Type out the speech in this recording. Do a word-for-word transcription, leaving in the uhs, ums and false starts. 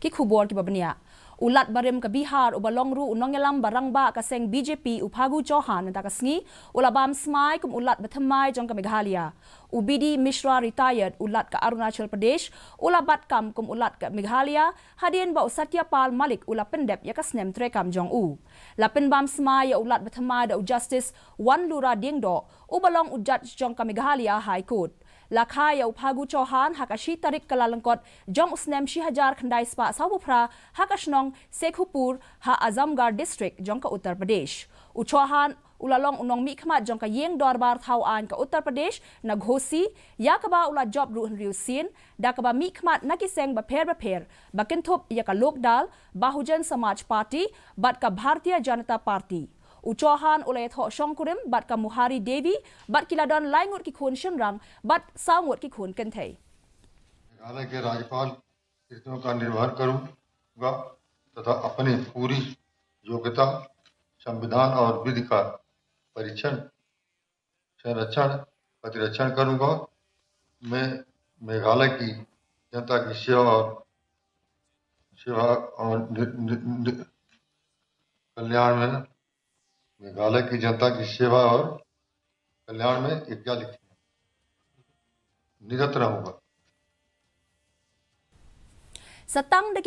Ki khubor kiba bniah. U Lat barim ka Bihar uba long ruh u nongïalam ba rangbah ka seng B J P u Phagu Chauhan mynta ka sngi u la bam smai kum u Lat bathymmai jong ka Meghalaya. U B D Mishra, retired, u Lat ka Arunachal Pradesh, u la bat kam kum u Lat ka Meghalaya hadien ba u Satya Pal Malik u la pyndep ïa ka snem treikam jong u. La pynbam smai ïa u Lat bathymmai da u Justice Wanlura Diengdoh uba long u judge jong ka Meghalaya High Court. La kha ïa u Phagu Chauhan ha ka shi tarik Kyllalyngkot jong u snem shi hajar khyndai spah sawphew phra ha ka shnong Shekhupur ha Azamgarh District jong ka Uttar Pradesh. U Chauhan u la long u nongmihkhmat jong ka ïing dorbar thaw aiñ ka Uttar Pradesh na Ghosi, ïa kaba u la jop ruh hynriew sien da kaba mihkhmat na ki seng bapher bapher ba kynthup ïa ka Lok Dal, Bahujan Samaj Party bad ka Bharatiya Janata Party. U Chauhan u la ïathoh shongkurim bad ka Muhari Devi bad ki la don lai ngut ki khun shynrang bad saw ngut ki khun kynthei. मेघालय के राज्यपाल कृत्यों का निर्वहन करूंगा तथा अपनी पूरी योग्यता, संविधान और विधि का परीक्षण, संरक्षण, प्रतिरक्षण करूंगा। मैं मेघालय की जनता की सेवा और सेवा और नि, नि, नि, कल्याण में मेघालय की जनता की सेवा और कल्याण में, ये क्या लिखे हैं, निरत रहूंगा। Sa tang da ki